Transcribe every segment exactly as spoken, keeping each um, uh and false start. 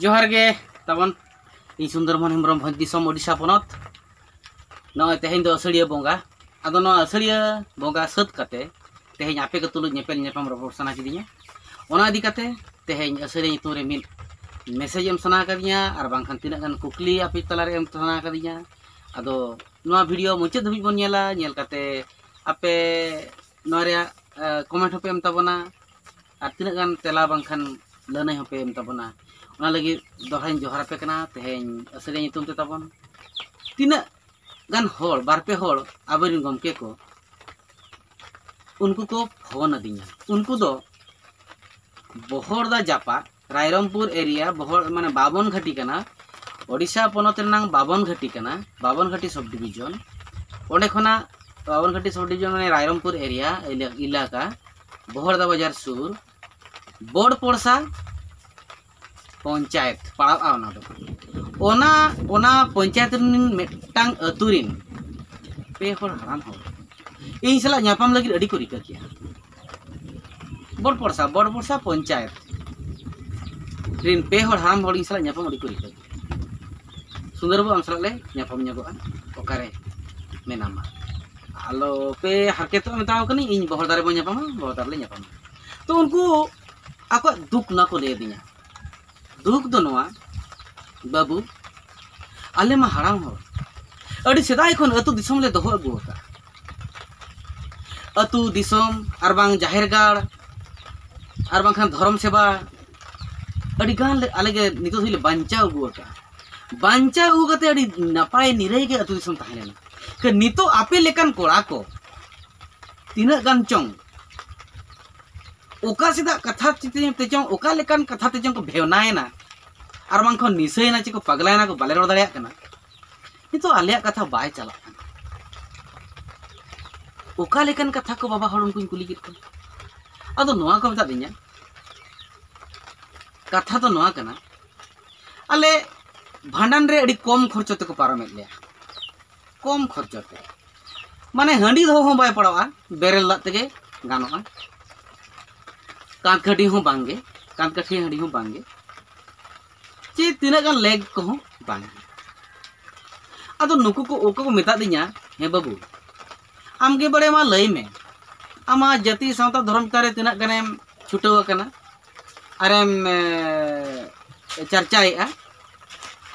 ᱡᱚᱦᱟᱨ ᱜᱮ ᱛᱟᱵᱚᱱ᱾ ᱤᱧ ᱥᱩᱱᱫᱚᱨ ᱢᱳᱦᱚᱱ ᱦᱮᱢᱵᱨᱚᱢ, ᱵᱷᱚᱸᱡᱽ ᱫᱤᱥᱚᱢ, ᱳᱰᱤᱥᱟ ᱯᱚᱱᱚᱛ᱾ ᱱᱚᱜᱼᱚᱭ ᱛᱮᱦᱮᱧ ᱫᱚ ᱟᱹᱥᱟᱹᱲᱤᱭᱟᱹ ᱵᱚᱸᱜᱟ᱾ ᱟᱫᱚ ᱱᱚᱣᱟ ᱟᱹᱥᱟᱹᱲᱤᱭᱟᱹ ᱵᱚᱸᱜᱟ ᱥᱟᱹᱛ ᱠᱟᱛᱮ ᱛᱮᱦᱮᱧ ᱟᱯᱮ ᱠᱚ ᱛᱩᱞᱩᱡ ᱧᱮᱯᱮᱞ ᱧᱟᱯᱟᱢ ᱨᱚᱯᱚᱲ ᱥᱟᱱᱟ ᱠᱤᱫᱤᱧᱟ᱾ ᱚᱱᱟ ᱤᱫᱤ ᱠᱟᱛᱮ ᱛᱮᱦᱮᱧ ᱟᱹᱥᱟᱹᱲᱤᱭᱟᱹ ᱧᱩᱛᱩᱢ ᱨᱮ ᱢᱤᱫ ᱢᱮᱥᱮᱡᱽ ᱮᱢ ᱥᱟᱱᱟ ᱠᱟᱫᱤᱧᱟ, ᱟᱨ ᱵᱟᱝᱠᱷᱟᱱ ᱛᱤᱱᱟᱹᱜ ᱜᱟᱱ ᱠᱩᱠᱞᱤ ᱟᱯᱮ ᱛᱟᱞᱟᱨᱮ ᱮᱢ ᱥᱟᱱᱟ ᱠᱟᱫᱤᱧᱟ᱾ ᱟᱫᱚ ᱱᱚᱣᱟ ᱵᱷᱤᱰᱤᱭᱳ ᱢᱩᱪᱟᱹᱫ ᱫᱷᱟᱹᱵᱤᱡ ᱵᱚᱱ ᱧᱮᱞᱟ᱾ ᱧᱮᱞ ᱠᱟᱛᱮ ᱟᱯᱮ ᱱᱚᱣᱟ ᱨᱮᱭᱟᱜ ᱠᱚᱢᱮᱱᱴ ᱦᱚᱸᱯᱮ ᱮᱢ ᱛᱟᱵᱚᱱᱟ, ᱟᱨ ᱛᱤᱱᱟᱹᱜ ᱜᱟᱱ ᱛᱮᱞᱟ ᱵᱟᱝᱠᱷᱟᱱ ᱞᱟᱹᱱᱟᱹᱭ ᱦᱚᱸᱯᱮ ᱮᱢ ᱛᱟᱵᱚᱱᱟ᱾ ᱚᱱᱟ ᱞᱟᱹᱜᱤᱫ ᱫᱚᱦᱲᱟᱧ ᱡᱚᱦᱟᱨ ᱟᱯᱮ ᱠᱟᱱᱟ ᱛᱮᱦᱮᱧ ᱟᱹᱥᱟᱹᱲᱤᱭᱟᱹ ᱧᱩᱛᱩᱢ ᱛᱮ ᱛᱟᱵᱚᱱ᱾ ᱛᱤᱱᱟᱹᱜ ᱜᱟᱱ ᱦᱚᱲ, ᱵᱟᱨ ᱯᱮ ᱦᱚᱲ ᱟᱵᱚᱨᱮᱱ ᱜᱚᱢᱠᱮ ᱠᱚ, ᱩᱱᱠᱩ ᱠᱚ ᱯᱷᱳᱱ ᱟᱹᱫᱤᱧᱟ᱾ ᱩᱱᱠᱩ ᱫᱚ ᱵᱚᱦᱚᱲᱫᱟ ᱡᱟᱯᱟᱜ ᱨᱟᱭᱨᱚᱝᱯᱩᱨ ᱮᱨᱤᱭᱟ, ᱵᱚᱦᱚᱲ ᱢᱟᱱᱮ ᱵᱟᱵᱚᱱ ᱜᱷᱟᱹᱴᱤ ᱠᱟᱱᱟ, ᱳᱰᱤᱥᱟ ᱯᱚᱱᱚᱛ ᱨᱮᱱᱟᱝ ᱵᱟᱵᱚᱱ ᱜᱷᱟᱹᱴᱤ ᱠᱟᱱᱟ, ᱵᱟᱵᱚᱱ ᱜᱷᱟᱹᱴᱤ ᱥᱚᱵᱽ ᱰᱤᱵᱷᱤᱡᱚᱱ᱾ ᱚᱸᱰᱮ ᱠᱷᱚᱱᱟᱜ ᱵᱟᱵᱚᱱ ᱜᱷᱟᱹᱴᱤ ᱥᱚᱵᱽ ᱰᱤᱵᱷᱤᱡᱚᱱ ᱢᱟᱱᱮ ᱨᱟᱭᱨᱚᱝᱯᱩᱨ ᱮᱨᱤᱭᱟ ᱮᱞᱟ- ᱮᱞᱟᱠᱟ, ᱵᱚᱦᱚᱲᱫᱟ ᱵᱟᱡᱟᱨ ᱥᱩᱨ, ᱵᱚᱲ ᱯᱚᱲᱥᱟ ᱯᱚᱧᱪᱟᱭᱮᱛ ᱯᱟᱲᱟᱜᱼᱟ ᱚᱱᱟ ᱫᱚ᱾ ᱚᱱᱟ ᱚᱱᱟ ᱯᱚᱧᱪᱟᱭᱮᱛ ᱨᱮᱱ ᱢᱤᱫᱴᱟᱝ ᱟᱹᱛᱩ ᱨᱮᱱ ᱯᱮ ᱦᱚᱲ ᱦᱟᱲᱟᱢ ᱦᱚᱲ ᱤᱧ ᱥᱟᱞᱟᱜ ᱧᱟᱯᱟᱢ ᱞᱟᱹᱜᱤᱫ ᱟᱹᱰᱤ ᱠᱚ ᱨᱤᱠᱟᱹ ᱠᱮᱜᱼᱟ᱾ ᱵᱚᱲ ᱯᱚᱲᱥᱟ ᱵᱚᱲ ᱯᱚᱲᱥᱟ ᱯᱚᱧᱪᱟᱭᱮᱛ ᱨᱮᱱ ᱯᱮ ᱦᱚᱲ ᱦᱟᱲᱟᱢ ᱦᱚᱲ ᱤᱧ ᱥᱟᱞᱟᱜ ᱧᱟᱯᱟᱢ ᱟᱹᱰᱤ ᱠᱚ ᱨᱤᱠᱟᱹ ᱠᱮᱜᱼᱟ᱾ ᱥᱩᱱᱫᱚᱨ ᱵᱟᱹᱵᱩ, ᱟᱢ ᱥᱟᱞᱟᱜ ᱞᱮ ᱧᱟᱯᱟᱢ ᱧᱚᱜᱚᱜᱼᱟ, ᱚᱠᱟᱨᱮ ᱢᱮᱱᱟᱢᱟ? ᱟᱞᱚ ᱯᱮ ᱦᱟᱨᱠᱮᱛᱚᱜ, ᱢᱮᱛᱟᱣ ᱠᱟᱹᱱᱟᱹᱧ, ᱤᱧ ᱵᱚᱦᱚᱲᱫᱟ ᱨᱮᱵᱚᱱ ᱧᱟᱯᱟᱢᱟ, ᱵᱚᱦᱚᱲᱫᱟ ᱨᱮᱞᱮ ᱧᱟᱯᱟᱢᱟ᱾ ᱛᱚ ᱩᱱᱠᱩ ᱟᱠᱚᱣᱟᱜ ᱫᱩᱠ ᱱᱚᱣᱟ ᱠᱚ ᱞᱟᱹᱭ ᱟᱹᱫᱤᱧᱟ᱾ ᱫᱩᱠ ᱫᱚ ᱱᱚᱣᱟ, ᱵᱟᱹᱵᱩ, ᱟᱞᱮ ᱢᱟ ᱦᱟᱲᱟᱢ ᱦᱚᱲ, ᱟᱹᱰᱤ ᱥᱮᱫᱟᱭ ᱠᱷᱚᱱ ᱟᱹᱛᱩ ᱫᱤᱥᱚᱢ ᱞᱮ ᱫᱚᱦᱚ ᱟᱹᱜᱩ ᱟᱠᱟᱫᱼᱟ᱾ ᱟᱹᱛᱩ ᱫᱤᱥᱚᱢ ᱟᱨ ᱵᱟᱝ ᱡᱟᱦᱮᱨ ᱜᱟᱲ ᱟᱨ ᱵᱟᱝᱠᱷᱟᱱ ᱫᱷᱚᱨᱚᱢ ᱥᱮᱵᱟ ᱟᱹᱰᱤ ᱜᱟᱱ ᱞᱮ, ᱟᱞᱮ ᱜᱮ ᱱᱤᱛᱚᱜ ᱫᱷᱟᱹᱵᱤᱡ ᱞᱮ ᱵᱟᱧᱪᱟᱣ ᱟᱹᱜᱩ ᱟᱠᱟᱫᱼᱟ᱾ ᱵᱟᱧᱪᱟᱣ ᱟᱹᱜᱩ ᱠᱟᱛᱮ ᱟᱹᱰᱤ ᱱᱟᱯᱟᱭ ᱱᱤᱨᱟᱹᱭ ᱜᱮ ᱟᱹᱛᱩ ᱫᱤᱥᱚᱢ ᱛᱟᱦᱮᱸ ᱞᱮᱱᱟ᱾ ᱠᱷᱟᱱ ᱱᱤᱛᱚᱜ ᱟᱯᱮ ᱞᱮᱠᱟᱱ ᱠᱚᱲᱟ ᱠᱚ ᱛᱤᱱᱟᱹᱜ ᱜᱟᱱ ᱪᱚᱝ ᱚᱠᱟ ᱥᱮᱫᱟᱜ ᱠᱟᱛᱷᱟ ᱛᱮᱪᱚᱝ, ᱚᱠᱟ ᱞᱮᱠᱟᱱ ᱠᱟᱛᱷᱟ ᱛᱮᱪᱚᱝ ᱠᱚ ᱵᱷᱮᱣᱱᱟᱭᱮᱱᱟ, ᱟᱨ ᱵᱟᱝᱠᱷᱟᱱ ᱱᱤᱥᱟᱹᱭᱮᱱᱟ ᱪᱮ ᱠᱚ ᱯᱟᱜᱽᱞᱟᱭᱮᱱᱟ ᱠᱚ, ᱵᱟᱞᱮ ᱨᱚᱲ ᱫᱟᱲᱮᱭᱟᱜ ᱠᱟᱱᱟ᱾ ᱱᱤᱛᱚᱜ ᱟᱞᱮᱭᱟᱜ ᱠᱟᱛᱷᱟ ᱵᱟᱭ ᱪᱟᱞᱟᱜ ᱠᱟᱱᱟ᱾ ᱚᱠᱟ ᱞᱮᱠᱟᱱ ᱠᱟᱛᱷᱟ ᱠᱚ ᱵᱟᱵᱟ ᱦᱚᱲ ᱩᱱᱠᱩᱧ ᱠᱩᱞᱤ ᱠᱮᱫ ᱠᱚᱣᱟ᱾ ᱟᱫᱚ ᱱᱚᱣᱟ ᱠᱚ ᱢᱮᱛᱟᱫᱤᱧᱟ, ᱠᱟᱛᱷᱟ ᱫᱚ ᱱᱚᱣᱟ ᱠᱟᱱᱟ, ᱟᱞᱮ ᱵᱷᱟᱸᱰᱟᱱ ᱨᱮ ᱟᱹᱰᱤ ᱠᱚᱢ ᱠᱷᱚᱨᱪᱚ ᱛᱮᱠᱚ ᱯᱟᱨᱚᱢᱮᱫ ᱞᱮᱭᱟ, ᱠᱚᱢ ᱠᱷᱚᱨᱪᱚ ᱛᱮ᱾ ᱢᱟᱱᱮ ᱦᱟᱺᱰᱤ ᱫᱚᱦᱚ ᱦᱚᱸ ᱵᱟᱭ ᱯᱟᱲᱟᱜᱼᱟ, ᱵᱮᱨᱮᱞ ᱫᱟᱜ ᱛᱮᱜᱮ ᱜᱟᱱᱚᱜᱼᱟ᱾ ᱠᱟᱸᱛ ᱠᱟᱹᱴᱷᱤ ᱦᱚᱸ ᱵᱟᱝᱜᱮ, ᱠᱟᱸᱛ ᱠᱟᱹᱴᱷᱤ ᱦᱟᱺᱰᱤ ᱦᱚᱸ ᱵᱟᱝᱜᱮ᱾ ᱪᱮ ᱛᱤᱱᱟᱹᱜ ᱜᱟᱱ ᱞᱮᱜᱽ ᱠᱚᱦᱚᱸ ᱵᱟᱝ᱾ ᱟᱫᱚ ᱱᱩᱠᱩ ᱠᱚ ᱚᱠᱚᱭ ᱠᱚ ᱢᱮᱛᱟᱫᱤᱧᱟ, "ᱦᱮᱸ ᱵᱟᱹᱵᱩ, ᱟᱢᱜᱮ ᱵᱟᱲᱟᱭ ᱢᱟ, ᱞᱟᱹᱭ ᱢᱮ, ᱟᱢᱟᱜ ᱡᱟᱹᱛᱤ ᱥᱟᱶᱛᱟ ᱫᱷᱚᱨᱚᱢ ᱪᱮᱛᱟᱱ ᱨᱮ ᱛᱤᱱᱟᱹᱜ ᱜᱟᱱᱮᱢ ᱪᱷᱩᱴᱟᱹᱣ ᱟᱠᱟᱱᱟ ᱟᱨᱮᱢ ᱮ, ᱪᱟᱨᱪᱟᱭᱮᱫᱼᱟ,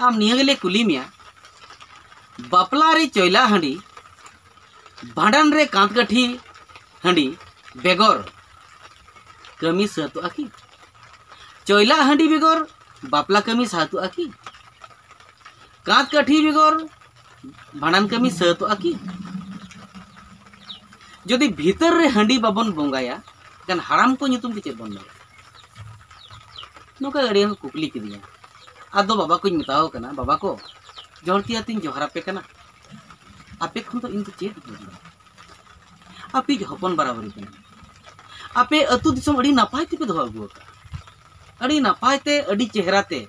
ᱟᱢ ᱱᱤᱭᱟᱹ ᱜᱮᱞᱮ ᱠᱩᱞᱤ ᱢᱮᱭᱟ, ᱵᱟᱯᱞᱟ ᱨᱮ ᱪᱚᱭᱞᱟ ᱦᱟᱺᱰᱤ, ᱵᱷᱟᱸᱰᱟᱱ ᱨᱮ ᱠᱟᱸᱛ ᱠᱟᱹᱴᱷᱤ ᱦᱟᱺᱰᱤ ᱵᱮᱜᱚᱨ ᱠᱟᱹᱢᱤ ᱥᱟᱹᱛᱚᱜᱼᱟ ᱠᱤ? ᱪᱚᱭᱞᱟ ᱦᱟᱺᱰᱤ ᱵᱮᱜᱚᱨ ᱵᱟᱯᱞᱟ ᱠᱟᱹᱢᱤ ᱥᱟᱹᱛᱚᱜᱼᱟ ᱠᱤ? ᱠᱟᱸᱛ ᱠᱟᱹᱴᱷᱤ ᱵᱮᱜᱚᱨ ᱵᱷᱟᱸᱰᱟᱱ ᱠᱟᱹᱢᱤ ᱥᱟᱹᱛᱚᱜᱼᱟ ᱠᱤ? ᱡᱩᱫᱤ ᱵᱷᱤᱛᱟᱹᱨ ᱨᱮ ᱦᱟᱺᱰᱤ ᱵᱟᱵᱚᱱ ᱵᱚᱸᱜᱟᱭᱟ, ᱮᱱᱠᱷᱟᱱ ᱦᱟᱲᱟᱢ ᱠᱚ ᱧᱩᱛᱩᱢ ᱛᱮ ᱪᱮᱫ ᱵᱚᱱ ᱢᱮᱱᱟ?" ᱱᱚᱝᱠᱟ ᱟᱹᱰᱤ ᱜᱟᱱ ᱠᱚ ᱠᱩᱠᱞᱤ ᱠᱤᱫᱤᱧᱟ᱾ ᱟᱫᱚ ᱵᱟᱵᱟ ᱠᱚᱧ ᱢᱮᱛᱟᱣ ᱠᱟᱱᱟ, "ᱵᱟᱵᱟ ᱠᱚ, ᱡᱚᱦᱟᱨ ᱛᱤ ᱟᱹᱛᱤᱧ ᱡᱚᱦᱟᱨ ᱟᱯᱮ ᱠᱟᱱᱟ, ᱟᱯᱮ ᱠᱷᱚᱱ ᱫᱚ ᱤᱧ ᱫᱚ ᱪᱮᱫ ᱤᱧ ᱵᱟᱲᱟᱭᱟ? ᱟᱯᱮᱭᱤᱡ ᱦᱚᱯᱚᱱ ᱵᱟᱨᱟᱵᱟᱨᱤ ᱠᱟᱱᱟ, ᱟᱯᱮ ᱟᱹᱛᱩ ᱫᱤᱥᱚᱢ ᱟᱹᱰᱤ ᱱᱟᱯᱟᱭ ᱛᱮᱯᱮ ᱫᱚᱦᱚ ᱟᱹᱜᱩ ᱟᱠᱟᱫᱼᱟ, ᱟᱹᱰᱤ ᱱᱟᱯᱟᱭ ᱛᱮ, ᱟᱹᱰᱤ ᱪᱮᱦᱨᱟ ᱛᱮ,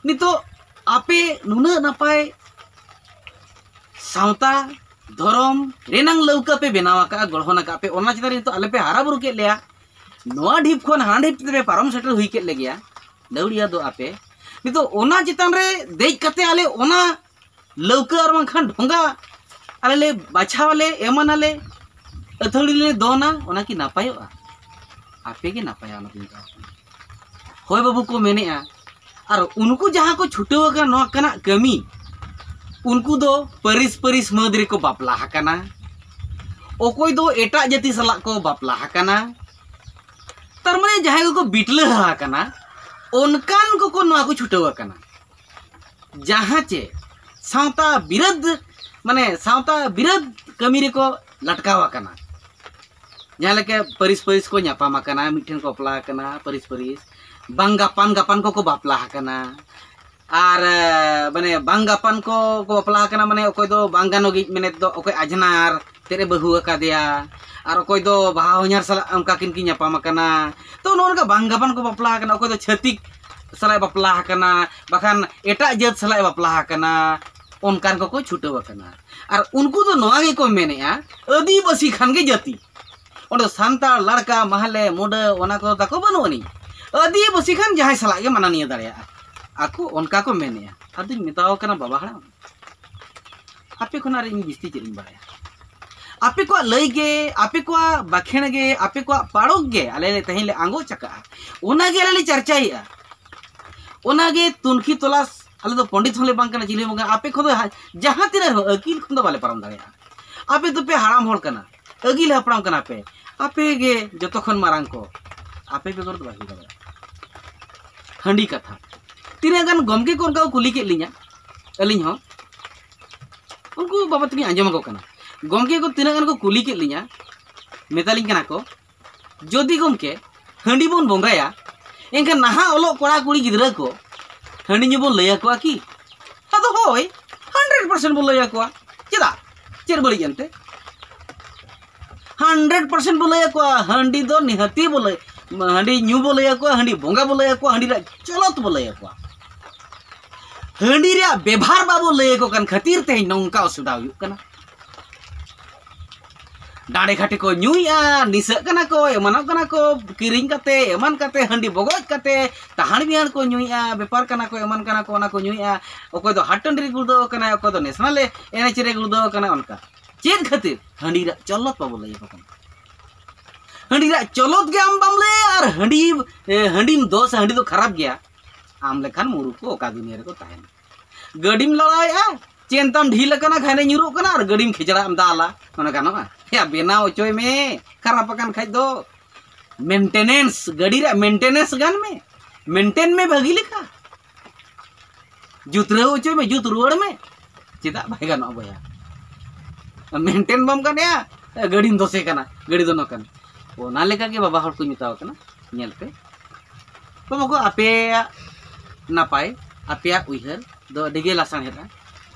ᱱᱤᱛᱚᱜ ᱟᱯᱮ ᱱᱩᱱᱟᱹᱜ ᱱᱟᱯᱟᱭ ᱥᱟᱶᱛᱟ ᱫᱷᱚᱨᱚᱢ ᱨᱮᱱᱟᱝ ᱞᱟᱹᱣᱠᱟᱹ ᱯᱮ ᱵᱮᱱᱟᱣ ᱟᱠᱟᱫᱼᱟ, ᱜᱚᱲᱦᱚᱱ ᱟᱠᱟᱫ ᱯᱮ, ᱚᱱᱟ ᱪᱮᱛᱟᱱ ᱨᱮ ᱱᱤᱛᱚᱜ ᱟᱞᱮ ᱯᱮ ᱦᱟᱨᱟ ᱵᱩᱨᱩ ᱠᱮᱫ ᱞᱮᱭᱟ, ᱱᱚᱣᱟ ᱰᱷᱤᱯ ᱠᱷᱚᱱ ᱦᱟᱱᱟ ᱰᱷᱤᱯ ᱛᱮᱯᱮ ᱯᱟᱨᱚᱢ ᱥᱮᱴᱮᱨ ᱦᱩᱭ ᱠᱮᱫ ᱞᱮᱜᱮᱭᱟ, ᱞᱟᱹᱣᱲᱤᱭᱟᱹ ᱫᱚ ᱟᱯᱮ, ᱱᱤᱛᱚᱜ ᱚᱱᱟ ᱪᱮᱛᱟᱱ ᱨᱮ ᱫᱮᱡ ᱠᱟᱛᱮ ᱟᱞᱮ ᱚᱱᱟ ᱞᱟᱹᱣᱠᱟᱹ ᱟᱨ ᱵᱟᱝᱠᱷᱟᱱ ᱰᱷᱚᱸᱜᱟ ᱟᱞᱮ ᱞᱮ ᱵᱟᱪᱷᱟᱣ ᱟᱞᱮ, ᱮᱢᱟᱱᱟᱞᱮ, ᱟᱹᱛᱷᱟᱹᱲᱤ ᱞᱮ ᱫᱚᱱᱟ, ᱚᱱᱟ ᱠᱤ ᱱᱟᱯᱟᱭᱚᱜᱼᱟ?" ᱟᱯᱮ ᱜᱮ ᱱᱟᱯᱟᱭᱟ, ᱚᱱᱟ ᱫᱚᱧ ᱢᱮᱛᱟ ᱯᱮ ᱠᱟᱱᱟ᱾ ᱦᱳᱭ ᱵᱟᱹᱵᱩ ᱠᱚ ᱢᱮᱱᱮᱜᱼᱟ, ᱟᱨ ᱩᱱᱠᱩ ᱡᱟᱦᱟᱸ ᱠᱚ ᱪᱷᱩᱴᱟᱹᱣ ᱟᱠᱟᱱ ᱱᱚᱣᱟ ᱠᱟᱱᱟᱜ ᱠᱟᱹᱢᱤ, ᱩᱱᱠᱩ ᱫᱚ ᱯᱟᱹᱨᱤᱥ ᱯᱟᱹᱨᱤᱥ ᱢᱟᱹᱫᱽ ᱨᱮᱠᱚ ᱵᱟᱯᱞᱟ ᱟᱠᱟᱱᱟ, ᱚᱠᱚᱭ ᱫᱚ ᱮᱴᱟᱜ ᱡᱟᱹᱛᱤ ᱥᱟᱞᱟᱜ ᱠᱚ ᱵᱟᱯᱞᱟ ᱟᱠᱟᱱᱟ, ᱛᱟᱨ ᱢᱟᱱᱮ ᱡᱟᱦᱟᱸᱭ ᱠᱚᱠᱚ ᱵᱤᱴᱞᱟᱹ ᱟᱠᱟᱱᱟ, ᱚᱱᱠᱟᱱ ᱠᱚᱠᱚ ᱱᱚᱣᱟ ᱠᱚ ᱪᱷᱩᱴᱟᱹᱣ ᱟᱠᱟᱱᱟ᱾ ᱡᱟᱦᱟᱸ ᱪᱮ ᱥᱟᱶᱛᱟ ᱵᱤᱨᱟᱹᱫ, ᱢᱟᱱᱮ ᱥᱟᱶᱛᱟ ᱵᱤᱨᱟᱹᱫ ᱠᱟᱹᱢᱤ ᱨᱮᱠᱚ ᱞᱟᱴᱠᱟᱣ ᱟᱠᱟᱱᱟ᱾ ᱡᱟᱦᱟᱸ ᱞᱮᱠᱟ ᱯᱟᱹᱨᱤᱥ ᱯᱟᱹᱨᱤᱥ ᱠᱚ ᱧᱟᱯᱟᱢ ᱟᱠᱟᱱᱟ, ᱢᱤᱫ ᱴᱷᱮᱱ ᱠᱚ ᱵᱟᱯᱞᱟ ᱟᱠᱟᱱᱟ, ᱯᱟᱹᱨᱤᱥ ᱯᱟᱹᱨᱤᱥ ᱵᱟᱝ ᱜᱟᱯᱟᱱ ᱜᱟᱯᱟᱱ ᱠᱚᱠᱚ ᱵᱟᱯᱞᱟ ᱟᱠᱟᱱᱟ, ᱟᱨ ᱮ, ᱢᱟᱱᱮ ᱵᱟᱝ ᱜᱟᱯᱟᱱ ᱠᱚ ᱠᱚ ᱵᱟᱯᱞᱟ ᱟᱠᱟᱱᱟ, ᱢᱟᱱᱮ ᱚᱠᱚᱭ ᱫᱚ ᱵᱟᱝ ᱜᱟᱱᱚᱜᱤᱡ, ᱢᱮᱱᱮᱫ ᱫᱚ ᱚᱠᱚᱭ ᱟᱡᱷᱱᱟᱨ ᱛᱮᱫ ᱮ ᱵᱟᱹᱦᱩ ᱟᱠᱟᱫᱮᱭᱟ, ᱟᱨ ᱚᱠᱚᱭ ᱫᱚ ᱵᱟᱦᱟ ᱦᱚᱧᱦᱟᱨ ᱥᱟᱞᱟᱜ ᱚᱱᱠᱟ ᱠᱤᱱ ᱠᱤᱱ ᱧᱟᱯᱟᱢ ᱟᱠᱟᱱᱟ᱾ ᱛᱚ ᱱᱚᱜᱼᱚ ᱱᱚᱝᱠᱟ ᱵᱟᱝ ᱜᱟᱯᱟᱱ ᱠᱚ ᱵᱟᱯᱞᱟ ᱟᱠᱟᱱᱟ, ᱚᱠᱚᱭ ᱫᱚ ᱪᱷᱟᱹᱛᱤᱠ ᱥᱟᱞᱟᱜ ᱮ ᱵᱟᱯᱞᱟ ᱟᱠᱟᱱᱟ, ᱵᱟᱠᱷᱟᱱ ᱮᱴᱟᱜ ᱡᱟᱹᱛ ᱥᱟᱞᱟᱜ ᱮ ᱵᱟᱯᱞᱟ ᱟᱠᱟᱱᱟ, ᱚᱱᱠᱟᱱ ᱠᱚᱠᱚ ᱪᱷᱩᱴᱟᱹᱣ ᱟᱠᱟᱱᱟ᱾ ᱟᱨ ᱩᱱᱠᱩ ᱫᱚ ᱱᱚᱣᱟ ᱜᱮᱠᱚ ᱢᱮᱱᱮᱜᱼᱟ, ᱟᱹᱫᱤᱵᱟᱹᱥᱤ ᱠᱷᱟᱱ ᱜᱮ ᱡᱟᱹᱛᱤ᱾ ᱚᱸᱰᱮ ᱥᱟᱱᱛᱟᱲ, ᱞᱟᱲᱠᱟ, ᱢᱟᱦᱞᱮ, ᱢᱩᱰᱟᱹ, ᱚᱱᱟ ᱠᱚᱫᱚ ᱛᱟᱠᱚ ᱵᱟᱹᱱᱩᱜ ᱟᱹᱱᱤᱡ᱾ ᱟᱹᱫᱤᱵᱟᱹᱥᱤ ᱠᱷᱟᱱ ᱡᱟᱦᱟᱸᱭ ᱥᱟᱞᱟᱜ ᱜᱮ ᱢᱟᱱᱟᱱᱤᱭᱟᱹ ᱫᱟᱲᱮᱭᱟᱜᱼᱟ᱾ ᱟᱠᱚ ᱚᱱᱠᱟ ᱠᱚ ᱢᱮᱱᱮᱜᱼᱟ᱾ ᱟᱫᱚᱧ ᱢᱮᱛᱟᱣ ᱠᱟᱱᱟ, ᱵᱟᱵᱟ ᱦᱟᱲᱟᱢ, ᱟᱯᱮ ᱠᱷᱚᱱᱟᱜ ᱟᱨ ᱤᱧ ᱵᱤᱥᱛᱤ ᱪᱮᱫ ᱤᱧ ᱵᱟᱲᱟᱭᱟ? ᱟᱯᱮ ᱠᱚᱣᱟᱜ ᱞᱟᱹᱭ ᱜᱮ, ᱟᱯᱮ ᱠᱚᱣᱟᱜ ᱵᱟᱠᱷᱮᱬ ᱜᱮ, ᱟᱯᱮ ᱠᱚᱣᱟᱜ ᱯᱟᱲᱚᱠ ᱜᱮ ᱟᱞᱮ ᱞᱮ ᱛᱮᱦᱮᱧ ᱞᱮ ᱟᱸᱜᱚᱪ ᱟᱠᱟᱜᱼᱟ, ᱚᱱᱟ ᱜᱮ ᱟᱞᱮ ᱞᱮ ᱪᱟᱨᱪᱟᱭᱮᱜᱼᱟ᱾ ᱚᱱᱟ ᱜᱮ ᱛᱩᱱᱠᱷᱤ ᱛᱚᱞᱟᱥ᱾ ᱟᱞᱮ ᱫᱚ ᱯᱚᱸᱰᱤᱛ ᱦᱚᱸᱞᱮ ᱵᱟᱝ ᱠᱟᱱᱟ, ᱪᱤᱞᱤ ᱦᱚᱸ ᱵᱟᱝ ᱠᱟᱱᱟ᱾ ᱟᱯᱮ ᱠᱷᱚᱱ ᱫᱚ ᱦᱟ-, ᱡᱟᱦᱟᱸ ᱛᱤᱱᱟᱹᱜ ᱨᱮᱦᱚᱸ ᱟᱹᱠᱤᱞ ᱠᱷᱚᱱ ᱫᱚ ᱵᱟᱞᱮ ᱯᱟᱨᱚᱢ ᱫᱟᱲᱮᱭᱟᱜᱼᱟ᱾ ᱟᱯᱮ ᱫᱚᱯᱮ ᱦᱟᱲᱟᱢ ᱦᱚᱲ ᱠᱟᱱᱟ, ᱟᱹᱜᱤᱞ ᱦᱟᱯᱲᱟᱢ ᱠᱟᱱᱟ ᱯᱮ᱾ ᱟᱯᱮ ᱜᱮ ᱡᱚᱛᱚ ᱠᱷᱚᱱ ᱢᱟᱨᱟᱝ ᱠᱚ, ᱟᱯᱮ ᱵᱮᱜᱚᱨ ᱫᱚ ᱵᱟᱭ ᱦᱩᱭ ᱫᱟᱲᱮᱭᱟᱜᱼᱟ᱾ ᱦᱟᱺᱰᱤ ᱠᱟᱛᱷᱟ, ᱛᱤᱱᱟᱹᱜ ᱜᱟᱱ ᱜᱚᱢᱠᱮ ᱠᱚ ᱚᱱᱠᱟ ᱠᱚ ᱠᱩᱞᱤ ᱠᱮᱫ ᱞᱤᱧᱟ, ᱟᱹᱞᱤᱧ ᱦᱚᱸ ᱩᱱᱠᱩ ᱵᱟᱵᱟ ᱛᱟᱹᱠᱤᱱ ᱟᱸᱡᱚᱢ ᱟᱠᱚ ᱠᱟᱱᱟ᱾ ᱜᱚᱢᱠᱮ ᱠᱚ ᱛᱤᱱᱟᱹᱜ ᱜᱟᱱ ᱠᱚ ᱠᱩᱞᱤ ᱠᱮᱫ ᱞᱤᱧᱟ, ᱢᱮᱛᱟᱞᱤᱧ ᱠᱟᱱᱟ ᱠᱚ, "ᱡᱩᱫᱤ ᱜᱚᱢᱠᱮ ᱦᱟᱺᱰᱤ ᱵᱚᱱ ᱵᱚᱸᱜᱟᱭᱟ, ᱮᱱᱠᱷᱟᱱ ᱱᱟᱦᱟᱜ ᱚᱞᱚᱜ ᱠᱚᱲᱟ ᱠᱩᱲᱤ ᱜᱤᱫᱽᱨᱟᱹ ᱠᱚ ᱦᱟᱺᱰᱤ ᱧᱩ ᱵᱚᱱ ᱞᱟᱹᱭ ᱟᱠᱚᱣᱟ ᱠᱤ?" ᱟᱫᱚ ᱦᱳᱭ, ᱦᱟᱱᱰᱨᱮᱰ ᱯᱟᱨᱥᱮᱱᱴ ᱵᱚᱱ ᱞᱟᱹᱭ ᱟᱠᱚᱣᱟ᱾ ᱪᱮᱫᱟᱜ? ᱪᱮᱫ ᱵᱟᱹᱲᱤᱡ ᱮᱱᱛᱮ? ᱦᱟᱱᱰᱨᱮᱰ ᱯᱟᱨᱥᱮᱱᱴ ᱵᱚ ᱞᱟᱹᱭ ᱟᱠᱚᱣᱟ, ᱦᱟᱺᱰᱤ ᱫᱚ ᱱᱤᱦᱟᱹᱛᱤ ᱵᱚ ᱞᱟᱹᱭ, ᱦᱟᱺᱰᱤ ᱧᱩ ᱵᱚ ᱞᱟᱹᱭ ᱟᱠᱚᱣᱟ, ᱦᱟᱺᱰᱤ ᱵᱚᱸᱜᱟ ᱵᱚ ᱞᱟᱹᱭ ᱟᱠᱚᱣᱟ, ᱦᱟᱺᱰᱤ ᱨᱮᱭᱟᱜ ᱪᱚᱞᱚᱛ ᱵᱚ ᱞᱟᱹᱭ ᱟᱠᱚᱣᱟ᱾ ᱦᱟᱺᱰᱤ ᱨᱮᱭᱟᱜ ᱵᱮᱵᱷᱟᱨ ᱵᱟᱵᱚ ᱞᱟᱹᱭ ᱟᱠᱚ ᱠᱟᱱ ᱠᱷᱟᱹᱛᱤᱨ ᱛᱮ ᱱᱚᱝᱠᱟ ᱚᱥᱩᱵᱤᱫᱷᱟ ᱦᱩᱭᱩᱜ ᱠᱟᱱᱟ᱾ ᱰᱟᱸᱰᱮ ᱜᱷᱟᱴᱮ ᱠᱚ ᱧᱩᱭᱮᱜᱼᱟ, ᱱᱤᱥᱟᱹᱜ ᱠᱟᱱᱟ ᱠᱚ, ᱮᱢᱟᱱᱚᱜ ᱠᱟᱱᱟ ᱠᱚ, ᱠᱤᱨᱤᱧ ᱠᱟᱛᱮ, ᱮᱢᱟᱱ ᱠᱟᱛᱮ, ᱦᱟᱺᱰᱤ ᱵᱚᱜᱚᱡ ᱠᱟᱛᱮ, ᱛᱟᱦᱟᱸᱲ ᱵᱤᱦᱟᱹᱲ ᱠᱚ ᱧᱩᱭᱮᱜᱼᱟ, ᱵᱮᱯᱟᱨ ᱠᱟᱱᱟ ᱠᱚ, ᱮᱢᱟᱱ ᱠᱟᱱᱟ ᱠᱚ, ᱚᱱᱟ ᱠᱚ ᱧᱩᱭᱮᱜᱼᱟ᱾ ᱚᱠᱚᱭ ᱫᱚ ᱦᱟᱴ ᱴᱟᱺᱰᱤ ᱨᱮ ᱜᱩᱲᱫᱟᱹᱣ ᱟᱠᱟᱱᱟᱭ, ᱚᱠᱚᱭ ᱫᱚ ᱱᱮᱥᱱᱟᱞ ᱮᱱᱮᱡ ᱨᱮ ᱜᱩᱲᱫᱟᱹᱣ ᱟᱠᱟᱱᱟᱭ, ᱚᱱᱠᱟ᱾ ᱪᱮᱫ ᱠᱷᱟᱹᱛᱤᱨ? ᱦᱟᱺᱰᱤ ᱨᱮᱭᱟᱜ ᱪᱚᱞᱚᱛ ᱵᱟᱵᱚ ᱞᱟᱹᱭ ᱟᱠᱚ ᱠᱟᱱᱟ᱾ ᱦᱟᱺᱰᱤ ᱨᱮᱭᱟᱜ ᱪᱚᱞᱚᱛ ᱜᱮ ᱟᱢ ᱵᱟᱢ ᱞᱟᱹᱭᱟ, ᱟᱨ ᱦᱟᱺᱰᱤ, ᱮ, ᱦᱟᱺᱰᱤᱢ ᱫᱳᱥᱟ, ᱦᱟᱺᱰᱤ ᱫᱚ ᱠᱷᱟᱨᱟᱯ ᱜᱮᱭᱟ᱾ ᱟᱢ ᱞᱮᱠᱟᱱ ᱢᱩᱨᱩᱠ ᱠᱚ ᱚᱠᱟ ᱫᱩᱱᱤᱭᱟᱹ ᱨᱮᱠᱚ ᱛᱟᱦᱮᱱᱟ? ᱜᱟᱹᱰᱤᱢ ᱞᱟᱲᱟᱣᱮᱫᱼᱟ, ᱪᱮᱱ ᱛᱟᱢ ᱰᱷᱤᱞ ᱟᱠᱟᱱᱟ, ᱜᱷᱟᱱᱮ ᱧᱩᱨᱩᱜ ᱠᱟᱱᱟ, ᱟᱨ ᱜᱟᱹᱰᱤᱢ ᱠᱷᱮᱪᱲᱟᱜ ᱮᱢ ᱫᱟᱞᱟ, ᱚᱱᱟ ᱜᱟᱱᱚᱜᱼᱟ? ᱭᱟ, ᱵᱮᱱᱟᱣ ᱦᱚᱪᱚᱭ ᱢᱮ, ᱠᱷᱟᱨᱟᱯ ᱟᱠᱟᱱ ᱠᱷᱟᱡ ᱫᱚ᱾ ᱢᱮᱱᱴᱮᱱᱮᱱᱥ, ᱜᱟᱹᱰᱤ ᱨᱮᱭᱟᱜ ᱢᱮᱱᱴᱮᱱᱮᱱᱥ ᱜᱟᱱ ᱢᱮ, ᱢᱮᱱᱴᱮᱱ ᱢᱮ ᱵᱷᱟᱹᱜᱤ ᱞᱮᱠᱟ, ᱡᱩᱛᱨᱟᱹᱣ ᱦᱚᱪᱚᱭ ᱢᱮ, ᱡᱩᱛ ᱨᱩᱣᱟᱹᱲ ᱢᱮ᱾ ᱪᱮᱫᱟᱜ ᱵᱟᱭ ᱜᱟᱱᱚᱜᱼᱟ ᱵᱚᱭᱦᱟ? ᱢᱮᱱᱴᱮᱱ ᱵᱟᱢ ᱜᱟᱱᱮᱜᱼᱟ, ᱜᱟᱹᱰᱤᱢ ᱫᱳᱥᱮ ᱠᱟᱱᱟ, ᱜᱟᱹᱰᱤ ᱫᱚ ᱱᱚᱝᱠᱟᱱ᱾ ᱚᱱᱟ ᱞᱮᱠᱟᱜᱮ ᱵᱟᱵᱟ ᱦᱚᱲ ᱠᱚᱧ ᱢᱮᱛᱟᱣ ᱠᱟᱱᱟ, ᱧᱮᱞ ᱯᱮ ᱵᱟᱵᱟ ᱠᱚ, ᱟᱯᱮᱭᱟᱜ ᱱᱟᱯᱟᱭ, ᱟᱯᱮᱭᱟᱜ ᱩᱭᱦᱟᱹᱨ ᱫᱚ ᱟᱹᱰᱤ ᱜᱮ ᱞᱟᱥᱟᱲᱦᱮᱫᱼᱟ᱾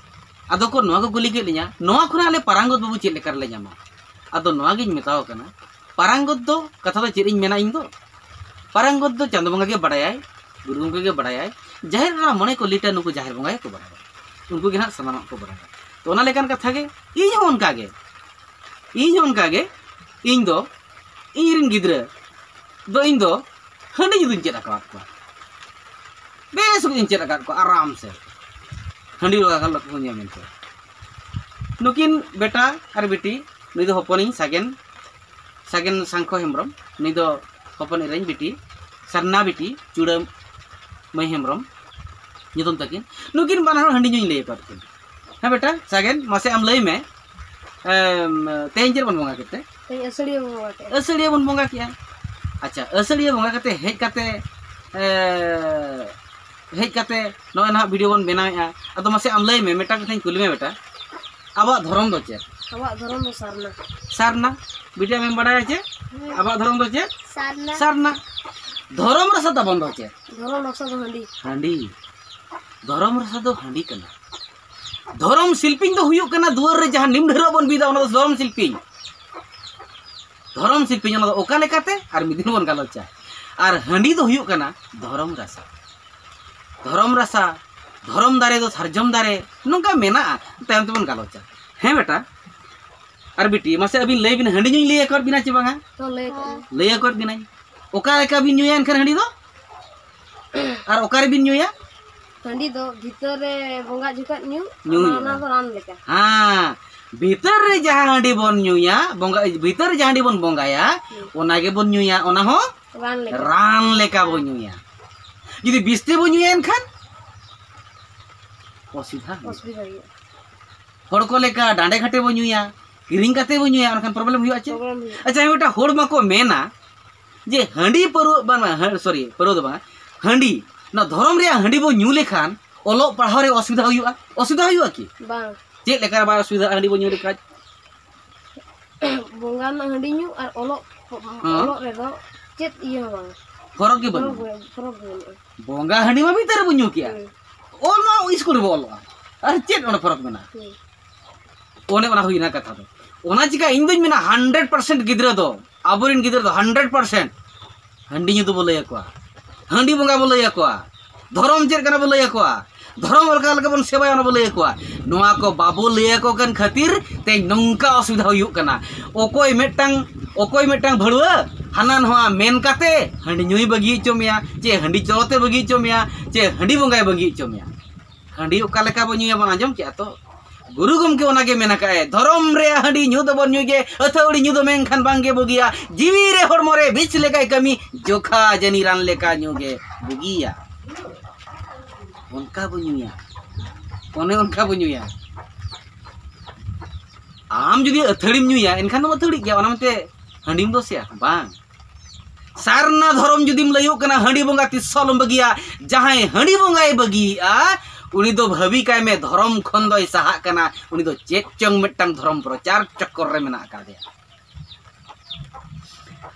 ᱟᱫᱚ ᱠᱚ ᱱᱚᱣᱟ ᱠᱚ ᱠᱩᱞᱤ ᱠᱮᱫ ᱞᱤᱧᱟ, ᱱᱚᱣᱟ ᱠᱷᱚᱱᱟᱜ ᱟᱞᱮ ᱯᱟᱨᱟᱝᱜᱚᱛ ᱵᱟᱹᱵᱩ ᱪᱮᱫ ᱞᱮᱠᱟ ᱨᱮᱞᱮ ᱧᱟᱢᱟ? ᱟᱫᱚ ᱱᱚᱣᱟ ᱜᱤᱧ ᱢᱮᱛᱟᱣ ᱠᱟᱱᱟ, ᱯᱟᱨᱟᱝᱜᱚᱛ ᱫᱚ ᱠᱟᱛᱷᱟ ᱫᱚ ᱪᱮᱫ ᱤᱧ ᱢᱮᱱᱟ ᱤᱧ ᱫᱚ? ᱯᱟᱨᱟᱝᱜᱚᱛ ᱫᱚ ᱪᱟᱸᱫᱚ ᱵᱚᱸᱜᱟ ᱜᱮ ᱵᱟᱲᱟᱭᱟᱭ, ᱜᱩᱨᱩ ᱜᱚᱢᱠᱮ ᱜᱮ ᱵᱟᱲᱟᱭᱟᱭ, ᱡᱟᱦᱮᱨ ᱮᱨᱟ ᱢᱚᱬᱮ ᱠᱚ ᱞᱤᱴᱟᱹ ᱱᱩᱠᱩ ᱡᱟᱦᱮᱨ ᱵᱚᱸᱜᱟ ᱜᱮᱠᱚ ᱵᱟᱲᱟᱭᱟ, ᱩᱱᱠᱩ ᱜᱮ ᱱᱟᱦᱟᱜ ᱥᱟᱱᱟᱢᱟᱜ ᱠᱚ ᱵᱟᱲᱟᱭᱟ᱾ ᱛᱚ ᱚᱱᱟ ᱞᱮᱠᱟᱱ ᱠᱟᱛᱷᱟ ᱜᱮ ᱤᱧ ᱦᱚᱸ ᱚᱱᱠᱟ ᱜᱮ, ᱤᱧ ᱦᱚᱸ ᱚᱱᱠᱟ ᱜᱮ, ᱤᱧ ᱫᱚ ᱤᱧ ᱨᱮᱱ ᱜᱤᱫᱽᱨᱟᱹ ᱫᱚ ᱤᱧ ᱫᱚ ᱦᱟᱺᱰᱤ ᱧᱩ ᱫᱩᱧ ᱪᱮᱫ ᱟᱠᱟᱣᱟᱫ ᱠᱚᱣᱟ᱾ ᱵᱮᱥ ᱠᱚᱧ ᱪᱮᱫ ᱟᱠᱟᱫ ᱠᱚᱣᱟ ᱟᱨᱟᱢ ᱥᱮ᱾ ᱦᱟᱺᱰᱤ ᱞᱚᱜᱟ ᱠᱟᱜ ᱞᱟᱹᱴᱩ ᱧᱟᱢ ᱢᱮᱱᱛᱮ᱾ ᱱᱩᱠᱤᱱ ᱵᱮᱴᱟ ᱟᱨ ᱵᱤᱴᱤ, ᱱᱩᱭ ᱫᱚ ᱦᱚᱯᱚᱱᱤᱧ ᱥᱟᱜᱮᱱ, ᱥᱟᱜᱮᱱ ᱥᱟᱝᱠᱷᱚ ᱦᱮᱢᱵᱨᱚᱢ, ᱱᱩᱭ ᱫᱚ ᱦᱚᱯᱚᱱ ᱮᱨᱟᱧ ᱵᱤᱴᱤ, ᱥᱟᱨᱱᱟ ᱵᱤᱴᱤ, ᱪᱩᱲᱟᱹ ᱢᱟᱹᱭ ᱦᱮᱢᱵᱨᱚᱢ ᱧᱩᱛᱩᱢ ᱛᱟᱹᱠᱤᱱ᱾ ᱱᱩᱠᱤᱱ ᱵᱟᱱᱟ ᱦᱚᱲ ᱦᱟᱺᱰᱤ ᱧᱩᱧ ᱞᱟᱹᱭ ᱟᱠᱟᱫ ᱠᱤᱱ᱾ ᱦᱮᱸ ᱵᱮᱴᱟ, ᱥᱟᱜᱮᱱ, ᱢᱟᱥᱮ ᱟᱢ ᱞᱟᱹᱭ ᱢᱮ, ᱮᱢ, ᱛᱮᱦᱮᱧ ᱪᱮᱫ ᱵᱚᱱ ᱵᱚᱸᱜᱟ ᱠᱮᱫ ᱛᱮ? ᱛᱮᱦᱮᱧ ᱟᱹᱥᱟᱹᱲᱤᱭᱟᱹ ᱵᱚᱱ ᱵᱚᱸᱜᱟ ᱠᱮᱫᱼᱟ᱾ ᱟᱹᱥᱟᱹᱲᱤᱭᱟᱹ ᱵᱚᱱ ᱵᱚᱸᱜᱟ ᱠᱮᱫᱼᱟ᱾ ᱟᱪᱪᱷᱟ, ᱟᱹᱥᱟᱹᱲᱤᱭᱟᱹ ᱵᱚᱸᱜᱟ ᱠᱟᱛᱮ ᱦᱮᱡ ᱠᱟᱛᱮ, ᱮ, ᱦᱮᱡ ᱠᱟᱛᱮ ᱱᱚᱜᱼᱚᱭ ᱱᱟᱦᱟᱜ ᱵᱷᱤᱰᱤᱭᱳ ᱵᱚᱱ ᱵᱮᱱᱟᱣᱮᱫᱼᱟ᱾ ᱟᱫᱚ ᱢᱟᱥᱮ ᱟᱢ ᱞᱟᱹᱭ ᱢᱮ, ᱢᱤᱫᱴᱟᱝ ᱠᱟᱛᱷᱟᱧ ᱠᱩᱞᱤ ᱢᱮ ᱵᱮᱴᱟ, ᱟᱵᱚᱣᱟᱜ ᱫᱷᱚᱨᱚᱢ ᱫᱚ ᱪᱮᱫ? ᱟᱵᱚᱣᱟᱜ ᱫᱷᱚᱨᱚᱢ ᱫᱚ ᱥᱟᱨᱱᱟ᱾ ᱥᱟᱨᱱᱟ᱾ ᱵᱤᱴᱤ, ᱟᱢᱮᱢ ᱵᱟᱲᱟᱭᱟ ᱪᱮ ᱦᱮᱸ᱾ ᱟᱵᱚᱣᱟᱜ ᱫᱷᱚᱨᱚᱢ ᱫᱚ ᱪᱮᱫ? ᱥᱟᱨᱱᱟ᱾ ᱥᱟᱨᱱᱟ᱾ ᱫᱷᱚᱨᱚᱢ ᱨᱟᱥᱟ ᱛᱟᱵᱚᱱ ᱫᱚ ᱪᱮᱫ? ᱫᱷᱚᱨᱚᱢ ᱨᱟᱥᱟ ᱫᱚ ᱦᱟᱺᱰᱤ᱾ ᱦᱟᱺᱰᱤ᱾ ᱫᱷᱚᱨᱚᱢ ᱨᱟᱥᱟ ᱫᱚ ᱦᱟᱺᱰᱤ ᱠᱟᱱᱟ᱾ ᱫᱷᱚᱨᱚᱢ ᱥᱤᱞᱯᱤᱧ ᱫᱚ ᱦᱩᱭᱩᱜ ᱠᱟᱱᱟ ᱫᱩᱣᱟᱹᱨ ᱨᱮ ᱡᱟᱦᱟᱸ ᱱᱤᱢ ᱰᱷᱟᱹᱨᱣᱟᱹᱜ ᱵᱚᱱ ᱵᱤᱫᱟ, ᱚᱱᱟ ᱫᱚ ᱫᱷᱚᱨᱚᱢ ᱥᱤᱞᱯᱤᱧ᱾ ᱫᱷᱚᱨᱚᱢ ᱥᱤᱞᱯᱤᱧ, ᱚᱱᱟ ᱫᱚ ᱚᱠᱟ ᱞᱮᱠᱟᱛᱮ ᱟᱨ ᱢᱤᱫ ᱫᱤᱱ ᱵᱚᱱ ᱜᱟᱞᱚᱪᱟ᱾ ᱟᱨ ᱦᱟᱺᱰᱤ ᱫᱚ ᱦᱩᱭᱩᱜ ᱠᱟᱱᱟ ᱫᱷᱚᱨᱚᱢ ᱨᱟᱥᱟ᱾ ᱫᱷᱚᱨᱚᱢ ᱨᱟᱥᱟ, ᱫᱷᱚᱨᱚᱢ ᱫᱟᱨᱮ ᱫᱚ ᱥᱟᱨᱡᱚᱢ ᱫᱟᱨᱮ, ᱱᱚᱝᱠᱟ ᱢᱮᱱᱟᱜᱼᱟ, ᱛᱟᱭᱚᱢ ᱛᱮᱵᱚᱱ ᱜᱟᱞᱚᱪᱟ᱾ ᱦᱮᱸ ᱵᱮᱴᱟ? ᱟᱨ ᱵᱤᱴᱤ, ᱢᱟᱥᱮ ᱟᱹᱵᱤᱱ ᱞᱟᱹᱭ ᱵᱤᱱ, ᱦᱟᱺᱰᱤ ᱧᱩᱧ ᱞᱟᱹᱭ ᱟᱠᱟᱫ ᱵᱤᱱᱟ ᱪᱮ ᱵᱟᱝᱟ? ᱛᱚ ᱞᱟᱹᱭ ᱟᱠᱟᱫ ᱞᱤᱧ᱾ ᱞᱟᱹᱭ ᱟᱠᱟᱫ ᱵᱤᱱᱟᱹᱧ᱾ ᱚᱠᱟ ᱞᱮᱠᱟ ᱵᱤᱱ ᱧᱩᱭᱟ ᱮᱱᱠᱷᱟᱱ ᱦᱟᱺᱰᱤ ᱫᱚ? ᱟᱨ ᱚᱠᱟ ᱨᱮᱵᱤᱱ ᱧᱩᱭᱟ? ᱦᱟᱺᱰᱤ ᱫᱚ ᱵᱷᱤᱛᱟᱹᱨ ᱨᱮ ᱵᱚᱸᱜᱟ ᱡᱚᱠᱷᱚᱱ ᱧᱩ, ᱧᱩ ᱚᱱᱟ, ᱦᱩᱭᱩᱜᱼᱟ᱾ ᱚᱱᱟ ᱫᱚ ᱨᱟᱱ ᱞᱮᱠᱟ᱾ ᱦᱮᱸ, ᱵᱷᱤᱛᱟᱹᱨ ᱨᱮ ᱡᱟᱦᱟᱸ ᱦᱟᱺᱰᱤ ᱵᱚᱱ ᱧᱩᱭᱟ, ᱵᱚᱸᱜᱟ, ᱵᱷᱤᱛᱟᱹᱨ ᱨᱮ ᱡᱟᱦᱟᱸ ᱦᱟᱺᱰᱤ ᱵᱚᱱ ᱵᱚᱸᱜᱟᱭᱟ, ᱦᱩᱸ᱾ ᱚᱱᱟ ᱜᱮᱵᱚᱱ ᱧᱩᱭᱟ, ᱚᱱᱟ ᱦᱚᱸ ᱨᱟᱱ ᱞᱮᱠᱟ᱾ ᱨᱟᱱ ᱞᱮᱠᱟ ᱵᱚᱱ ᱧᱩᱭᱟ᱾ ᱡᱩᱫᱤ ᱵᱤᱥ ᱛᱮᱵᱚᱱ ᱧᱩᱭᱟ ᱮᱱᱠᱷᱟᱱ ᱚᱥᱩᱵᱤᱫᱷᱟ ᱦᱩᱭᱩᱜᱼᱟ᱾ ᱚᱥᱩᱵᱤᱫᱷᱟ ᱦᱩᱭᱩᱜᱼᱟ᱾ ᱦᱚᱲ ᱠᱚ ᱞᱮᱠᱟ ᱰᱟᱸᱰᱮ ᱜᱷᱟᱴᱮ ᱵᱚᱱ ᱧᱩᱭᱟ, ᱠᱤᱨᱤᱧ ᱠᱟᱛᱮ ᱵᱚᱱ ᱧᱩᱭᱟ, ᱚᱱᱠᱷᱟᱱ ᱯᱨᱚᱵᱞᱮᱢ ᱦᱩᱭᱩᱜᱼᱟ ᱪᱮ? ᱯᱨᱚᱵᱞᱮᱢ ᱦᱩᱭᱩᱜᱼᱟ᱾ ᱟᱪᱪᱷᱟ, ᱢᱤᱫᱴᱟᱝ ᱦᱚᱲ ᱢᱟᱠᱚ ᱢᱮᱱᱟ ᱡᱮ ᱦᱟᱺᱰᱤ ᱯᱟᱹᱨᱣᱟᱹ, ᱵᱟᱝ, ᱵᱟᱝ, ᱦᱟᱺ-, ᱥᱚᱨᱤ, ᱯᱟᱹᱨᱣᱟᱹ ᱫᱚ ᱵᱟᱝ, ᱦᱟᱺᱰᱤ, ᱱᱚᱣᱟ ᱫᱷᱚᱨᱚᱢ ᱨᱮᱭᱟᱜ ᱦᱟᱺᱰᱤ ᱵᱚᱱ ᱧᱩ ᱞᱮᱠᱷᱟᱱ ᱚᱞᱚᱜ ᱯᱟᱲᱦᱟᱣ ᱨᱮ ᱚᱥᱩᱵᱤᱫᱷᱟ ᱦᱩᱭᱩᱜᱼᱟ᱾ ᱚᱥᱩᱵᱤᱫᱷᱟ ᱦᱩᱭᱩᱜᱼᱟ ᱠᱤ? ᱵᱟᱝ᱾ ᱪᱮᱫ ᱞᱮᱠᱟ ᱨᱮ ᱵᱟᱭ ᱚᱥᱩᱵᱤᱫᱷᱟᱜᱼᱟ ᱦᱟᱺᱰᱤ ᱵᱚᱱ ᱧᱩ ᱞᱮᱠᱷᱟᱱ? ᱵᱚᱸᱜᱟ ᱨᱮᱱᱟᱜ ᱦᱟᱺᱰᱤ ᱧᱩ ᱟᱨ ᱚᱞᱚᱜ, ᱦᱮᱸ᱾ ᱚᱞᱚᱜ ᱨᱮᱫᱚ ᱪᱮᱫ ᱤᱭᱟᱹ ᱦᱚᱸ ᱵᱟᱝ᱾ ᱯᱷᱚᱨᱚᱠ ᱜᱮ ᱵᱟᱹᱱᱩᱜᱼᱟ᱾ ᱯᱷᱚᱨᱚᱠ ᱜᱮ, ᱯᱷᱚᱨᱚᱠ ᱜᱮ ᱵᱟᱹᱱᱩᱜᱼᱟ᱾ ᱵᱚᱸᱜᱟ ᱦᱟᱺᱰᱤ ᱢᱟ ᱵᱷᱤᱛᱟᱹᱨ ᱨᱮᱵᱚᱱ ᱧᱩ ᱠᱮᱜᱼᱟ᱾ ᱦᱩᱸ᱾ ᱚᱱᱟ ᱤᱥᱠᱩᱞ ᱨᱮᱵᱚ ᱚᱞᱚᱜᱼᱟ᱾ ᱟᱨ ᱪᱮᱫ ᱚᱱᱟ ᱯᱷᱚᱨᱚᱠ ᱢᱮᱱᱟᱜᱼᱟ? ᱦᱩᱸ᱾ ᱚᱱᱮ ᱚᱱᱟ ᱦᱩᱭᱱᱟ ᱠᱟᱛᱷᱟ ᱫᱚ᱾ ᱚᱱᱟ ᱪᱤᱠᱟ ᱤᱧ ᱫᱩᱧ ᱢᱮᱱᱟ, ᱦᱟᱱᱰᱨᱮᱰ ᱯᱟᱨᱥᱮᱱᱴ ᱜᱤᱫᱽᱨᱟᱹ ᱫᱚ, ᱟᱵᱚᱨᱮᱱ ᱜᱤᱫᱽᱨᱟᱹ ᱫᱚ ᱦᱟᱱᱰᱨᱮᱰ ᱯᱟᱨᱥᱮᱱᱴ ᱦᱟᱺᱰᱤ ᱧᱩ ᱫᱚᱵᱚ ᱞᱟᱹᱭ ᱟᱠᱚᱣᱟ, ᱦᱟᱺᱰᱤ ᱵᱚᱸᱜᱟ ᱵᱚ ᱞᱟᱹᱭ ᱟᱠᱚᱣᱟ, ᱫᱷᱚᱨᱚᱢ ᱪᱮᱫ ᱠᱟᱱᱟ ᱵᱚ ᱞᱟᱹᱭ ᱟᱠᱚᱣᱟ, ᱫᱷᱚᱨᱚᱢ ᱚᱠᱟ ᱞᱮᱠᱟ ᱵᱚᱱ ᱥᱮᱵᱟᱭᱟ ᱚᱱᱟ ᱵᱚ ᱞᱟᱹᱭ ᱟᱠᱚᱣᱟ᱾ ᱱᱚᱣᱟ ᱠᱚ ᱵᱟᱵᱚ ᱞᱟᱹᱭ ᱟᱠᱚ ᱠᱟᱱ ᱠᱷᱟᱹᱛᱤᱨ ᱛᱮ ᱱᱚᱝᱠᱟ ᱚᱥᱩᱵᱤᱫᱷᱟ ᱦᱩᱭᱩᱜ ᱠᱟᱱᱟ᱾ ᱚᱠᱚᱭ ᱢᱤᱫᱴᱟᱝ, ᱚᱠᱚᱭ ᱢᱤᱫᱴᱟᱝ ᱵᱷᱟᱹᱲᱩᱣᱟᱹ ᱦᱟᱱᱟ ᱱᱚᱣᱟ ᱢᱮᱱ ᱠᱟᱛᱮ ᱦᱟᱺᱰᱤ ᱧᱩᱭ ᱵᱟᱹᱜᱤ ᱦᱚᱪᱚ ᱢᱮᱭᱟ, ᱪᱮ ᱦᱟᱺᱰᱤ ᱪᱚᱞᱚᱛᱮ ᱵᱟᱹᱜᱤ ᱦᱚᱪᱚ ᱢᱮᱭᱟ, ᱪᱮ ᱦᱟᱺᱰᱤ ᱵᱚᱸᱜᱟᱭ ᱵᱟᱹᱜᱤ ᱦᱚᱪᱚ ᱢᱮᱭᱟ᱾ ᱦᱟᱺᱰᱤ ᱚᱠᱟ ᱞᱮᱠᱟ ᱵᱚ ᱧᱩᱭᱟ ᱵᱚᱱ ᱟᱸᱡᱚᱢ ᱠᱮᱜᱼᱟ ᱛᱚ? ᱜᱩᱨᱩ ᱜᱚᱢᱠᱮ ᱚᱱᱟᱜᱮ ᱢᱮᱱ ᱟᱠᱟᱫᱼᱟᱭ, ᱫᱷᱚᱨᱚᱢ ᱨᱮ ᱦᱟᱺᱰᱤ ᱧᱩ ᱫᱚᱵᱚᱱ ᱧᱩᱭ ᱜᱮ, ᱟᱹᱛᱷᱟᱹᱣᱲᱤ ᱧᱩ ᱫᱚ ᱢᱮᱱᱠᱷᱟᱱ ᱵᱟᱝᱜᱮ ᱵᱩᱜᱤᱭᱟ᱾ ᱡᱤᱣᱤ ᱨᱮ ᱦᱚᱲᱢᱚ ᱨᱮ ᱵᱤᱥ ᱞᱮᱠᱟᱭ ᱠᱟᱹᱢᱤ, ᱡᱚᱠᱷᱟ ᱡᱟᱹᱱᱤ ᱨᱟᱱ ᱞᱮᱠᱟ ᱧᱩ ᱜᱮ ᱵᱩᱜᱤᱭᱟ᱾ ᱚᱱᱠᱟ ᱵᱚ ᱧᱩᱭᱟ, ᱚᱱᱮ ᱚᱱᱠᱟ ᱵᱚ ᱧᱩᱭᱟ᱾ ᱟᱢ ᱡᱩᱫᱤ ᱟᱹᱛᱷᱟᱹᱲᱤᱢ ᱧᱩᱭᱟ, ᱮᱱᱠᱷᱟᱱ ᱫᱚᱢ ᱟᱹᱛᱷᱟᱹᱲᱤᱜ ᱜᱮᱭᱟ, ᱚᱱᱟ ᱢᱮᱱᱛᱮ ᱦᱟᱺᱰᱤᱢ ᱫᱳᱥᱮᱭᱟ? ᱵᱟᱝ᱾ ᱥᱟᱨᱱᱟ ᱫᱷᱚᱨᱚᱢ ᱡᱩᱫᱤᱢ ᱞᱟᱹᱭᱚᱜ ᱠᱟᱱᱟ, ᱦᱟᱺᱰᱤ ᱵᱚᱸᱜᱟ ᱛᱤᱥ ᱦᱚᱸ ᱟᱞᱚᱢ ᱵᱟᱹᱜᱤᱭᱟ᱾ ᱡᱟᱦᱟᱸᱭ ᱦᱟᱺᱰᱤ ᱵᱚᱸᱜᱟᱭ ᱵᱟᱹᱜᱤᱭᱮᱜᱼᱟ, ᱩᱱᱤ ᱫᱚ ᱵᱷᱟᱹᱵᱤ ᱠᱟᱭ ᱢᱮ, ᱫᱷᱚᱨᱚᱢ ᱠᱷᱚᱱ ᱫᱚᱭ ᱥᱟᱦᱟᱜ ᱠᱟᱱᱟ᱾ ᱩᱱᱤ ᱫᱚ ᱪᱮᱫ ᱪᱚᱝ ᱢᱤᱫᱴᱟᱝ ᱫᱷᱚᱨᱚᱢ ᱯᱨᱚᱪᱟᱨ ᱪᱚᱠᱠᱚᱨ ᱨᱮ ᱢᱮᱱᱟᱜ ᱟᱠᱟᱫᱮᱭᱟ᱾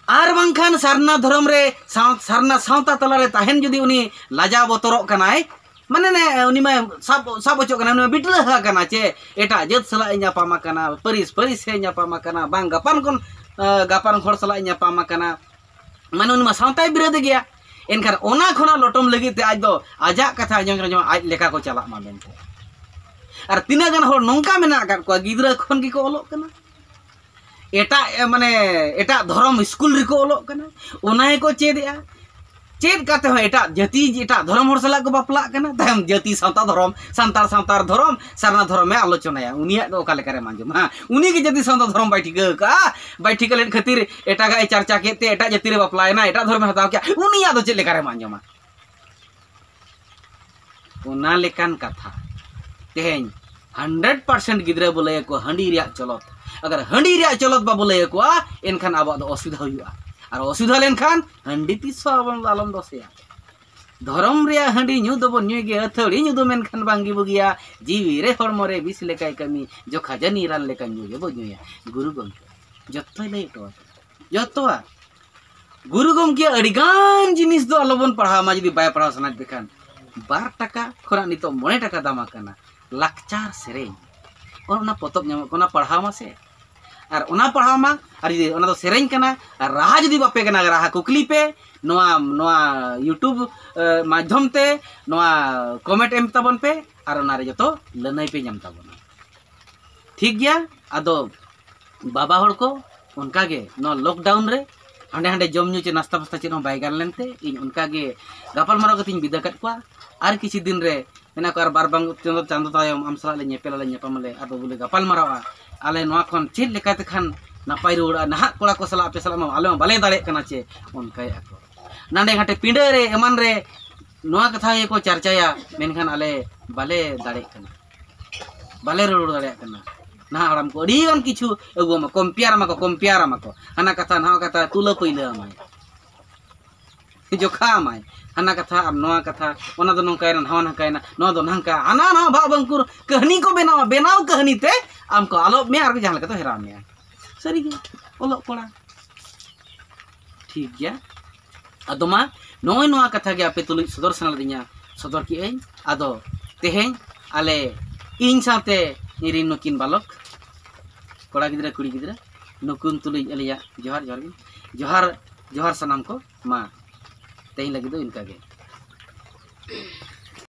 ᱟᱨ ᱵᱟᱝᱠᱷᱟᱱ ᱥᱟᱨᱱᱟ ᱫᱷᱚᱨᱚᱢ ᱨᱮ, ᱥᱟᱶ-, ᱥᱟᱨᱱᱟ ᱥᱟᱶᱛᱟ ᱛᱟᱞᱟᱨᱮ ᱛᱟᱦᱮᱱ ᱡᱩᱫᱤ ᱩᱱᱤ ᱞᱟᱡᱟᱣ ᱵᱚᱛᱚᱨᱚᱜ ᱠᱟᱱᱟᱭ, ᱢᱟᱱᱮ ᱱᱮ, ᱩᱱᱤ ᱢᱟ ᱥᱟᱵ, ᱥᱟᱵ ᱚᱪᱚᱜ ᱠᱟᱱᱟ, ᱩᱱᱤ ᱢᱟ ᱵᱤᱴᱞᱟᱹᱦᱟ ᱠᱟᱱᱟ ᱪᱮ ᱮᱴᱟᱜ ᱡᱟᱹᱛ ᱥᱟᱞᱟᱜ ᱮ ᱧᱟᱯᱟᱢ ᱟᱠᱟᱱᱟ, ᱯᱟᱹᱨᱤᱥ, ᱯᱟᱹᱨᱤᱥ ᱮ ᱧᱟᱯᱟᱢ ᱟᱠᱟᱱᱟ, ᱵᱟᱝ ᱜᱟᱯᱟᱱ ᱠᱷᱚᱱ, ᱮ, ᱜᱟᱯᱟᱱ ᱦᱚᱲ ᱥᱟᱞᱟᱜ ᱮ ᱧᱟᱯᱟᱢ ᱟᱠᱟᱱᱟ, ᱢᱟᱱᱮ ᱩᱱᱤ ᱢᱟ ᱥᱟᱶᱛᱟᱭ ᱵᱤᱨᱳᱫᱷ ᱜᱮᱭᱟ᱾ ᱮᱱᱠᱷᱟᱱ ᱚᱱᱟ ᱠᱷᱚᱱᱟᱜ ᱞᱚᱴᱚᱢ ᱞᱟᱹᱜᱤᱫ ᱛᱮ ᱟᱡ ᱫᱚ ᱟᱡᱟᱜ ᱠᱟᱛᱷᱟ ᱟᱸᱡᱚᱢ ᱨᱮ ᱡᱮᱢᱚᱱ ᱟᱡ ᱞᱮᱠᱟ ᱠᱚ ᱪᱟᱞᱟᱜ ᱢᱟ ᱢᱮᱱᱛᱮ᱾ ᱟᱨ ᱛᱤᱱᱟᱹᱜ ᱜᱟᱱ ᱦᱚᱲ ᱱᱚᱝᱠᱟ ᱢᱮᱱᱟᱜ ᱟᱠᱟᱫ ᱠᱚᱣᱟ, ᱜᱤᱫᱽᱨᱟᱹ ᱠᱷᱚᱱ ᱜᱮᱠᱚ ᱚᱞᱚᱜ ᱠᱟᱱᱟ, ᱮᱴᱟᱜ, ᱮ, ᱢᱟᱱᱮ ᱮᱴᱟᱜ ᱫᱷᱚᱨᱚᱢ ᱥᱠᱩᱞ ᱨᱮᱠᱚ ᱚᱞᱚᱜ ᱠᱟᱱᱟ, ᱚᱱᱟ ᱜᱮᱠᱚ ᱪᱮᱫ ᱮᱜᱼᱟ᱾ ᱪᱮᱫ ᱠᱟᱛᱮ ᱦᱚᱸ ᱮᱴᱟᱜ ᱡᱟᱹᱛᱤ, ᱮᱴᱟᱜ ᱫᱷᱚᱨᱚᱢ ᱦᱚᱲ ᱥᱟᱞᱟᱜ ᱠᱚ ᱵᱟᱯᱞᱟᱜ ᱠᱟᱱᱟ᱾ ᱛᱟᱭᱚᱢ ᱡᱟᱹᱛᱤ ᱥᱟᱶᱛᱟ ᱫᱷᱚᱨᱚᱢ, ᱥᱟᱱᱛᱟᱲ ᱥᱟᱶᱛᱟ ᱫᱷᱚᱨᱚᱢ, ᱥᱟᱨᱱᱟ ᱫᱷᱚᱨᱚᱢᱮ ᱟᱞᱳᱪᱚᱱᱟᱭᱟ, ᱩᱱᱤᱭᱟᱜ ᱫᱚ ᱚᱠᱟ ᱞᱮᱠᱟᱨᱮᱢ ᱟᱸᱡᱚᱢᱟ? ᱦᱮᱸ, ᱩᱱᱤ ᱜᱮ ᱡᱟᱹᱛᱤ ᱥᱟᱶᱛᱟ ᱫᱷᱚᱨᱚᱢ ᱵᱟᱭ ᱴᱷᱤᱠᱟᱹ ᱟᱠᱟᱫᱼᱟ, ᱵᱟᱭ ᱴᱷᱤᱠᱟᱹ ᱞᱮᱫ ᱠᱷᱟᱹᱛᱤᱨ ᱮᱴᱟᱜᱟᱜ ᱮ ᱪᱟᱨᱪᱟ ᱠᱮᱫ ᱛᱮ ᱮᱴᱟᱜ ᱡᱟᱹᱛᱤ ᱨᱮ ᱵᱟᱯᱞᱟᱭᱮᱱᱟ, ᱮᱴᱟᱜ ᱫᱷᱚᱨᱚᱢᱮ ᱦᱟᱛᱟᱣ ᱠᱮᱫᱼᱟ, ᱩᱱᱤᱭᱟᱜ ᱫᱚ ᱪᱮᱫ ᱞᱮᱠᱟᱨᱮᱢ ᱟᱸᱡᱚᱢᱟ? ᱚᱱᱟ ᱞᱮᱠᱟᱱ ᱠᱟᱛᱷᱟ ᱛᱮᱦᱮᱧ ᱦᱟᱱᱰᱨᱮᱰ ᱯᱟᱨᱥᱮᱱᱴ ᱜᱤᱫᱽᱨᱟᱹ ᱵᱚ ᱞᱟᱹᱭ ᱟᱠᱚᱣᱟ ᱦᱟᱺᱰᱤ ᱨᱮᱭᱟᱜ ᱪᱚᱞᱚᱛ᱾ ᱟᱜᱟᱨ ᱦᱟᱺᱰᱤ ᱨᱮᱭᱟᱜ ᱪᱚᱞᱚᱛ ᱵᱟᱵᱚ ᱞᱟᱹᱭ ᱟᱠᱚᱣᱟ, ᱮᱱᱠᱷᱟᱱ ᱟᱵᱚᱣᱟᱜ ᱫᱚ ᱚᱥᱩᱵᱤᱫᱷᱟ ᱦᱩᱭᱩᱜᱼᱟ᱾ ᱟᱨ ᱚᱥᱩᱵᱤᱫᱷᱟ ᱞᱮᱱᱠᱷᱟᱱ ᱦᱟᱺᱰᱤ ᱛᱤᱥ ᱦᱚᱸ ᱟᱵᱚ ᱫᱚ ᱟᱞᱚᱢ ᱫᱳᱥᱮᱭᱟ᱾ ᱫᱷᱚᱨᱚᱢ ᱨᱮᱭᱟᱜ ᱦᱟᱺᱰᱤ ᱧᱩ ᱫᱚᱵᱚᱱ ᱧᱩᱭ ᱜᱮᱭᱟ, ᱟᱹᱛᱷᱟᱹᱲᱤ ᱧᱩ ᱫᱚ ᱢᱮᱱᱠᱷᱟᱱ ᱵᱟᱝ ᱜᱮ ᱵᱩᱜᱤᱭᱟ᱾ ᱡᱤᱣᱤ ᱨᱮ ᱦᱚᱲᱢᱚ ᱨᱮ ᱵᱤᱥ ᱞᱮᱠᱟᱭ ᱠᱟᱹᱢᱤ, ᱡᱚᱠᱷᱟ ᱡᱟᱹᱱᱤ ᱨᱟᱱ ᱞᱮᱠᱟ ᱧᱩ ᱜᱮᱵᱚ ᱧᱩᱭᱟ᱾ ᱜᱩᱨᱩ ᱜᱚᱢᱠᱮ ᱡᱚᱛᱚᱭ ᱞᱟᱹᱭ ᱦᱚᱴᱚ ᱟᱠᱟᱫᱟ, ᱡᱚᱛᱚᱣᱟᱜ᱾ ᱜᱩᱨᱩ ᱜᱚᱢᱠᱮᱭᱟᱜ ᱟᱹᱰᱤᱜᱟᱱ ᱡᱤᱱᱤᱥ ᱫᱚ ᱟᱞᱚᱵᱚᱱ ᱯᱟᱲᱦᱟᱣ ᱢᱟ, ᱡᱩᱫᱤ ᱵᱟᱭ ᱯᱟᱲᱦᱟᱣ ᱥᱟᱱᱟᱭᱮᱫ ᱯᱮ ᱠᱷᱟᱱ᱾ ᱵᱟᱨ ᱴᱟᱠᱟ ᱠᱷᱚᱱᱟᱜ ᱱᱤᱛᱚᱜ ᱢᱚᱬᱮ ᱴᱟᱠᱟ ᱫᱟᱢ ᱟᱠᱟᱱᱟ ᱞᱟᱠᱪᱟᱨ ᱥᱮᱨᱮᱧ᱾ ᱚᱱ ᱚᱱᱟ ᱯᱚᱛᱚᱵ ᱧᱟᱢᱚᱜ ᱠᱟᱱᱟ, ᱯᱟᱲᱦᱟᱣ ᱢᱟᱥᱮ᱾ ᱟᱨ ᱚᱱᱟ ᱯᱟᱲᱦᱟᱣ ᱢᱟ, ᱟᱨ ᱡᱩᱫᱤ ᱚᱱᱟ ᱫᱚ ᱥᱮᱨᱮᱧ ᱠᱟᱱᱟ, ᱟᱨ ᱨᱟᱦᱟ ᱡᱩᱫᱤ ᱵᱟᱯᱮ ᱜᱟᱱᱟ, ᱨᱟᱦᱟ ᱠᱩᱠᱞᱤ ᱯᱮ, ᱱᱚᱣᱟ, ᱱᱚᱣᱟ YouTube, ᱮ, ᱢᱟᱫᱽᱫᱷᱚᱢ ᱛᱮ, ᱱᱚᱣᱟ comment ᱮᱢ ᱛᱟᱵᱚᱱ ᱯᱮ, ᱟᱨ ᱚᱱᱟᱨᱮ ᱡᱚᱛᱚ ᱞᱟᱹᱱᱟᱹᱭ ᱯᱮ ᱧᱟᱢ ᱛᱟᱵᱚᱱᱟ᱾ ᱴᱷᱤᱠ ᱜᱮᱭᱟ, ᱟᱫᱚ ᱵᱟᱵᱟ ᱦᱚᱲ ᱠᱚ ᱚᱱᱠᱟᱜᱮ ᱱᱚᱣᱟ lockdown ᱨᱮ ᱦᱟᱸᱰᱮ ᱦᱟᱸᱰᱮ ᱡᱚᱢ ᱧᱩ ᱪᱮ ᱱᱟᱥᱛᱟ ᱯᱷᱟᱥᱛᱟ ᱪᱮᱫ ᱦᱚᱸ ᱵᱟᱭ ᱜᱟᱱ ᱞᱮᱱᱛᱮ ᱤᱧ ᱚᱱᱠᱟ ᱜᱮ ᱜᱟᱯᱟᱞᱢᱟᱨᱟᱣ ᱠᱟᱛᱮᱧ ᱵᱤᱫᱟᱹ ᱠᱟᱫ ᱠᱚᱣᱟ᱾ ᱟᱨ ᱠᱤᱪᱷᱩ ᱫᱤᱱ ᱨᱮ ᱢᱮᱱᱟᱜ ᱠᱚ, ᱟᱨ ᱵᱟᱨ ᱵᱟᱝ ᱪᱟᱸᱫᱚ, ᱪᱟᱸᱫᱚ ᱛᱟᱭᱚᱢ ᱟᱢ ᱥᱟᱞᱟᱜ ᱞᱮ ᱧᱮᱯᱮᱞ ᱟᱞᱮ, ᱧᱟᱯᱟᱢ ᱟᱞᱮ, ᱟᱫᱚ ᱵᱚᱞᱮ ᱜᱟᱯᱟᱞ ᱢᱟᱨᱟᱣᱟ ᱟᱞᱮ ᱱᱚᱣᱟ ᱠᱷᱚᱱ ᱪᱮᱫ ᱞᱮᱠᱟᱛᱮ ᱠᱷᱟᱱ ᱱᱟᱯᱟᱭ ᱨᱩᱣᱟᱹᱲᱚᱜᱼᱟ᱾ ᱱᱟᱦᱟᱜ ᱠᱚᱲᱟ ᱠᱚ ᱥᱟᱞᱟᱜ ᱟᱯᱮ ᱥᱟᱞᱟᱜ ᱢᱟ ᱟᱞᱮ ᱢᱟ ᱵᱟᱞᱮ ᱫᱟᱲᱮᱭᱟᱜ ᱠᱟᱱᱟ ᱪᱮ, ᱚᱱᱠᱟᱭᱮᱫᱼᱟ ᱠᱚ᱾ ᱱᱟᱰᱮ ᱜᱷᱟᱴᱮ ᱯᱤᱸᱰᱟᱹ ᱨᱮ ᱮᱢᱟᱱ ᱨᱮ ᱱᱚᱣᱟ ᱠᱟᱛᱷᱟ ᱜᱮᱠᱚ ᱪᱟᱨᱪᱟᱭᱟ, ᱢᱮᱱᱠᱷᱟᱱ ᱟᱞᱮ ᱵᱟᱞᱮ ᱫᱟᱲᱮᱭᱟᱜ ᱠᱟᱱᱟ, ᱵᱟᱞᱮ ᱨᱚᱲ ᱫᱟᱲᱮᱭᱟᱜ ᱠᱟᱱᱟ᱾ ᱱᱟᱦᱟᱜ ᱦᱟᱲᱟᱢ ᱠᱚ ᱟᱹᱰᱤ ᱜᱟᱱ ᱠᱤᱪᱷᱩ ᱟᱹᱜᱩ ᱟᱢᱟ, ᱠᱚᱢᱯᱮᱭᱟᱨ ᱟᱢᱟ ᱠᱚ, ᱠᱚᱢᱯᱮᱭᱟᱨ ᱟᱢᱟ ᱠᱚ, ᱦᱟᱱᱟ ᱠᱟᱛᱷᱟ ᱱᱟᱣᱟ ᱠᱟᱛᱷᱟ ᱛᱩᱞᱟᱹ ᱯᱟᱹᱭᱞᱟᱹ ᱟᱢᱟᱭ, ᱡᱚᱠᱷᱟ ᱟᱢᱟᱭ, ᱦᱟᱱᱟ ᱠᱟᱛᱷᱟ ᱟᱨ ᱱᱚᱣᱟ ᱠᱟᱛᱷᱟ, ᱚᱱᱟ ᱫᱚ ᱱᱚᱝᱠᱟᱭᱮᱱᱟ, ᱱᱟᱣᱟ ᱱᱚᱝᱠᱟᱭᱮᱱᱟ, ᱱᱚᱣᱟ ᱫᱚ ᱱᱟᱝᱠᱟ, ᱦᱟᱱᱟ ᱱᱟᱣᱟ ᱵᱷᱟᱜ ᱵᱟᱝᱠᱩᱨ ᱠᱟᱹᱦᱱᱤ ᱠᱚ ᱵᱮᱱᱟᱣᱟ, ᱵᱮᱱᱟᱣ ᱠᱟᱹᱦᱱᱤ ᱛᱮ ᱟᱢ ᱠᱚ ᱟᱞᱚᱵ ᱢᱮᱭᱟ ᱟᱨ ᱡᱟᱦᱟᱸ ᱞᱮᱠᱟᱛᱮ ᱦᱮᱨᱟᱣ ᱢᱮᱭᱟ᱾ ᱥᱟᱹᱨᱤᱜᱮ ᱚᱞᱚᱜ ᱠᱚᱲᱟ᱾ ᱴᱷᱤᱠ ᱜᱮᱭᱟ᱾ ᱟᱫᱚ ᱢᱟ ᱱᱚᱜᱼᱚᱭ ᱱᱚᱣᱟ ᱠᱟᱛᱷᱟ ᱜᱮ ᱟᱯᱮ ᱛᱩᱞᱩᱡ ᱥᱚᱫᱚᱨ ᱥᱟᱱᱟ ᱞᱤᱫᱤᱧᱟ, ᱥᱚᱫᱚᱨ ᱠᱮᱜᱼᱟᱹᱧ᱾ ᱟᱫᱚ ᱛᱮᱦᱮᱧ ᱟᱞᱮ, ᱤᱧ ᱥᱟᱶᱛᱮ ᱤᱧᱨᱮᱱ ᱱᱩᱠᱤᱱ ᱵᱟᱞᱚᱠ, ᱠᱚᱲᱟ ᱜᱤᱫᱽᱨᱟᱹ ᱠᱩᱲᱤ ᱜᱤᱫᱽᱨᱟᱹ, ᱱᱩᱠᱩᱱ ᱛᱩᱞᱩᱡ ᱟᱹᱞᱤᱧᱟᱜ ᱡᱚᱦᱟᱨ, ᱡᱚᱦᱟᱨ ᱜᱮ, ᱡᱚᱦᱟᱨ, ᱡᱚᱦᱟᱨ ᱥᱟᱱᱟᱢ ᱠᱚ᱾ ᱢᱟ ᱛᱮᱦᱮᱧ ᱞᱟᱹᱜᱤᱫ ᱫᱚ ᱤᱱᱠᱟ ᱜᱮ᱾